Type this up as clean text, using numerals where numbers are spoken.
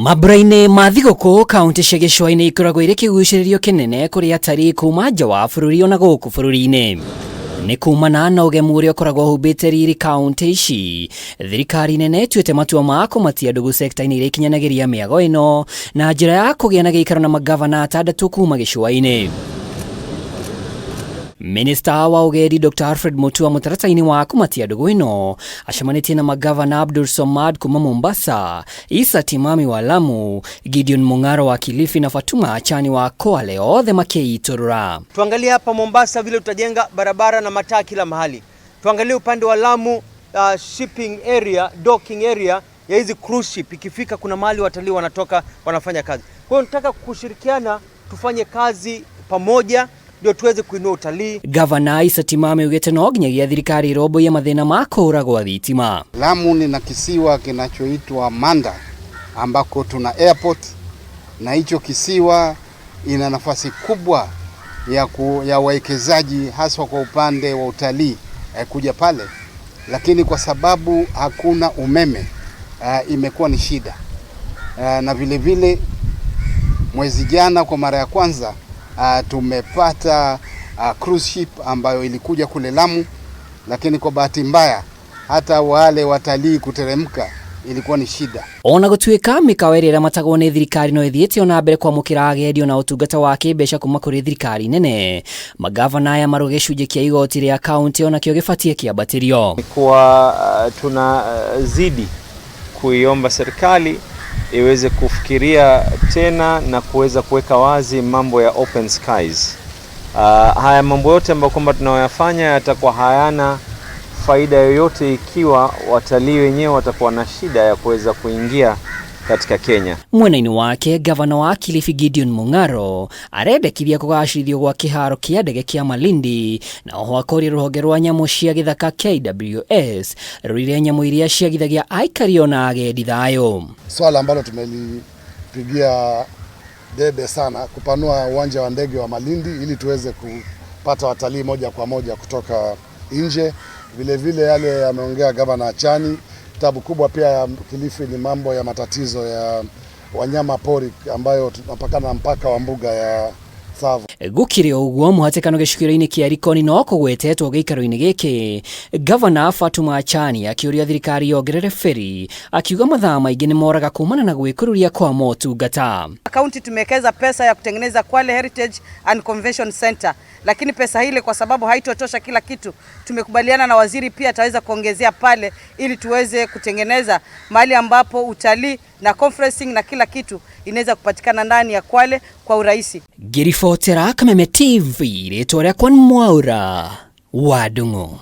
Mambura-inĩ ma thigũkũ kaunti cia gĩcũa-inĩ ikoragwo irĩ kĩgucĩrĩrio kĩnene kũrĩ atarii kuma nja wa bũrũri ona gũkũ bũrũri-inĩ. Nĩ kumana na ũgemu ũrĩa ũkoragwo ũhumbĩte riri kaunti ici, thirikari nene ĩtuĩte matua ma kũmatia ndũgũ sekta-inĩ iria ikinyanagĩria mĩago ĩno na njĩra ya kũgĩa na gĩikaro na magavana atandatũ kuma gĩcũa-inĩ. Minista wa ũgendi Dr. Alfred Mutua mũtaratara-inĩ wa kũmatia ndũgũ ĩno acemanĩtie na magavana Abdul Somad kuma Mombasa, Isa Timami wa Lamu, Gideon Mung'aro wa Kilifi na Fatuma Achani wa Kwale, othe makĩitũrũra. Tuangalie hapa Mombasa vile tutajenga barabara na mataa kila mahali. Tuangalie upande wa Lamu, shipping area, docking area ya hizi cruise ship ikifika, kuna mahali watalii wanatoka wanafanya kazi. Kwa hiyo nataka kushirikiana tufanye kazi pamoja ndio tuweze kuinua utalii. Gavana Issa Timami augĩte no nginyagia thirikari ĩrũmbũiye mathĩna ma kũũra gwa thitima. Lamu ni na kisiwa kinachoitwa Manda ambako tuna airport na hicho kisiwa ina nafasi kubwa ya wawekezaji haswa kwa upande wa utalii kuja pale, lakini kwa sababu hakuna umeme imekuwa ni shida na vile vile mwezi jana kwa mara ya kwanza tumepata cruise ship ambayo ilikuja kule Lamu, lakini kwa bahati mbaya hata wale watalii kuteremka ilikuwa ni shida. Ona gũtuĩka mĩkawa ĩrĩa ĩramatagwo nĩ thirikari no ĩthiĩte ona mbere kwamũkĩra agendi na ũtungata wa kĩmbeca kuma kũrĩ thirikari nene, magavana aya marauga gĩcunjĩ kĩa igoti rĩa kaunti onakĩo gĩbatiĩ kĩambatĩrio. Kwa tunazidi kuiomba serikali iweze kufikiria tena na kuweza kuweka wazi mambo ya open skies. Haya mambo yote ambayo kwamba tunayoyafanya yatakuwa hayana faida yoyote ikiwa watalii wenyewe watakuwa na shida ya kuweza kuingia katika Kenya. Mwena-inĩ wake gavana wa Kilifi Gideon Mung'aro arendekithia kũgacĩrithio gwa kĩharo kĩa ndege kĩa Malindi na oho akoria rũhonge rwa nyamũ cia gĩthaka KWS rũrire nyamũ iria ciagithagia aikari ona agendi thayũ. Swala ambalo tumelipigia debe sana, kupanua uwanja wa ndege wa Malindi ili tuweze kupata watalii moja kwa moja kutoka nje. Vile vile yale yameongea gavana Achani, tabu kubwa pia ya Kilifi ni mambo ya matatizo ya wanyama pori ambayo tunapakana na mpaka wa mbuga ya Tsavo. Gũkĩrĩ o ũguo mũhatĩkano gĩcukĩro-inĩ kĩa Likoni no kũgwetetwo gĩikaro-inĩ gĩkĩ, gavana Fatuma Achani akĩũria thirikari yongerere feri, akiuga mathaa maingĩ nĩ moraga kumana na gwĩkururia kwa motungata. Kaunti tumewekeza pesa ya kutengeneza Kwale Heritage and Convention Center, lakini pesa ile kwa sababu haitotosha kila kitu, tumekubaliana na waziri pia ataweza kuongezea pale ili tuweze kutengeneza mahali ambapo utalii na conferencing na kila kitu inaweza kupatikana ndani ya Kwale kwa urahisi. Ngĩribotera Kameme TV rĩtwa rĩakwa nĩ Mwaura wa Ndung'u.